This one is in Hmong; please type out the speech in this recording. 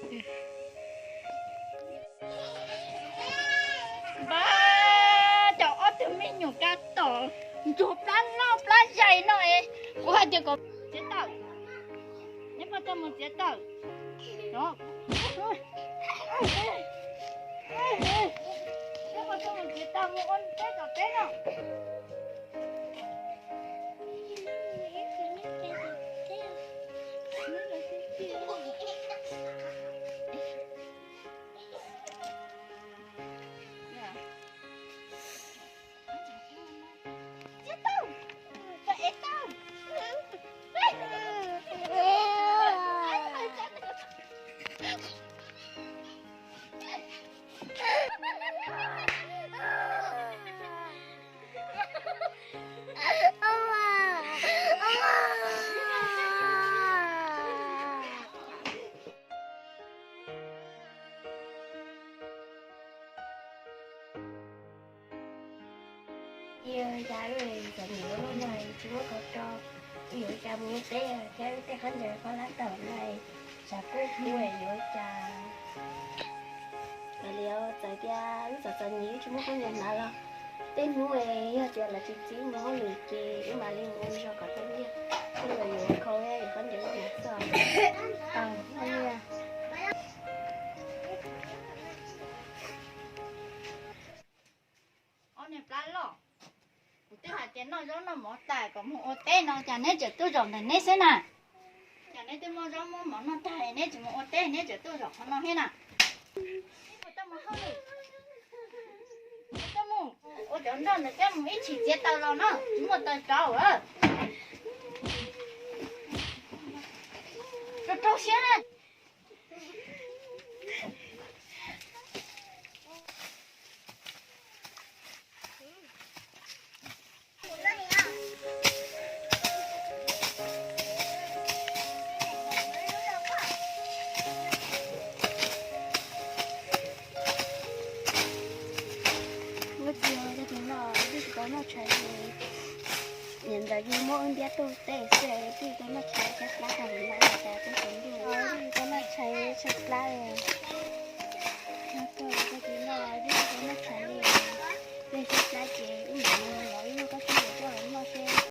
Npab, cov ob tug me nyuam kab tom ntsuag plab loj plab zais no es kuv hais tias kom txiav taws, neb puas tau mus txiav taws? Neb puas tau mus txiav taws mus ua teb tom teb no? Ib yam li txom nyem ua luaj no tsis muab khaub rau, wb yuav ua cas mus ua teb thiab wb tej khaub ncaws khaub hlab tawm no, tshav kub kub yuav ua cas. Ua li txawm tias wb txom txom nyem wb tsis muaj khaub ncaws hnav los tej hnub yog tias lawv tsis txib mus hauj lwm ces wb mam li mus ua zog kom tau nyiaj, wb los yuav khau yuav khaub ncaws mus xwb. Ob niag plab loj, kuv twb hais tias noj zaub noj mov tas kom mus ua teb no cas neb tseem tuaj zaum ntawm neb xwb na? Cas neb twb muab zaub muab mov noj tag neb tsis mus ua teb neb tseem tuaj zaum qhov no thiab na? Neb puas tau mus hauj lwm? Neb tau mus ua cov nroj ntawd thiab mus ib chim txiav taws los no tsis muaj taws rauv. Rau rau siab na. Ua txiv, yog tias no wb tsis tau noj tshais ces niam ntxawm yeej muab wb ntiab tuaj teb xwb, wb tsis tau noj tshais thiab plab tag li.